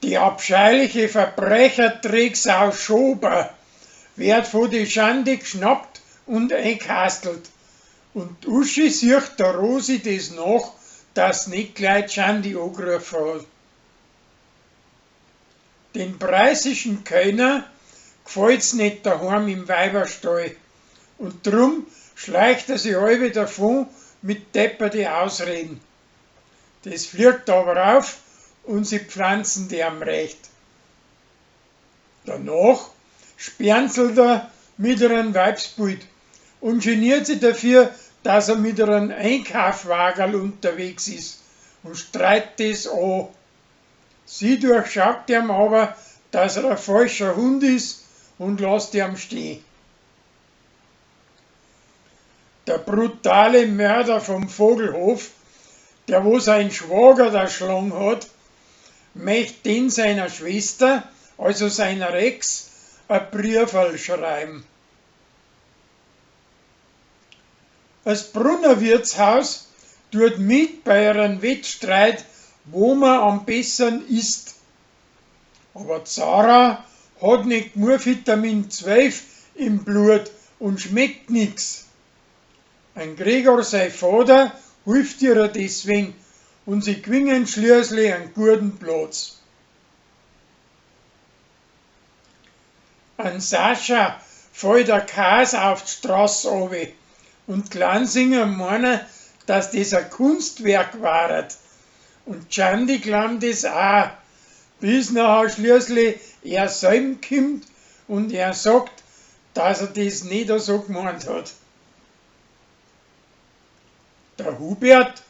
Die abscheuliche Verbrecherdrecksau Schober wird von die Schande gschnappt und einkastelt. Und Uschi sieht der Rosi das nach, dass nicht gleich Schandi angerufen hat. Den preußischen Kölner gefällt's nicht daheim im Weiberstall und drum schleicht er sich halbe davon mit depperte Ausreden. Das fliegt aber auf und sie pflanzen die am recht. Danach sperrnzelt er mit einem Weibsbild und geniert sich dafür, dass er mit einem Einkaufwagerl unterwegs ist und streitet das an. Sie durchschaut ihm aber, dass er ein falscher Hund ist und lässt ihn stehen. Der brutale Mörder vom Vogelhof, der wo sein Schwager da schlagen hat, möchte den seiner Schwester, also seiner Ex, ein Brieferl schreiben. Das Brunnerwirtshaus tut mit bei ihrem Wettstreit, wo man am besten isst. Aber Zara hat nicht nur Vitamin 12 im Blut und schmeckt nix. Ein Gregor, sein Vater, hilft ihr deswegen und sie gewinnen schließlich einen guten Platz. Ein Sascha fällt der Kas auf die Straße runter und Glansinger meinen, dass das ein Kunstwerk war. Und Gianni glaubt das auch, bis nachher schließlich er selbst kommt und er sagt, dass er das nicht so gemeint hat. Der Hubert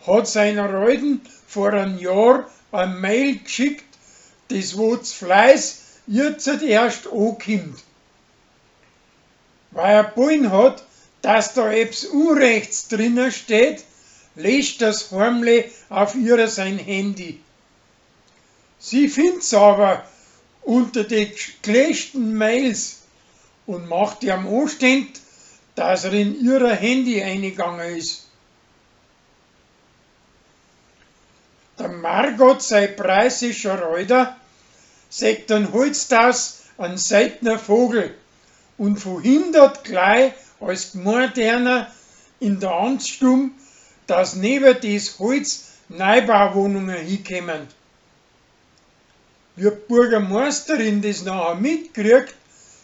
hat seiner Alten vor einem Jahr ein Mail geschickt, das wo Fleiß jetzt erst ankommt. Weil er Bullen hat, dass da etwas Unrechts drinnen steht, löscht das heimlich auf ihrer sein Handy. Sie findet's aber unter die gelöschten Mails und macht ihm Anstand, dass er in ihrer Handy eingegangen ist. Der Margot sei preußischer Reuter, sagt ein Holztaus ein seltener Vogel und verhindert gleich als Gmordherner in der Amtsstube, dass neben des Holz Neubauwohnungen hinkommen. Wie die Bürgermeisterin das nachher mitkriegt,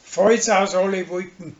fällt's aus alle Wolken.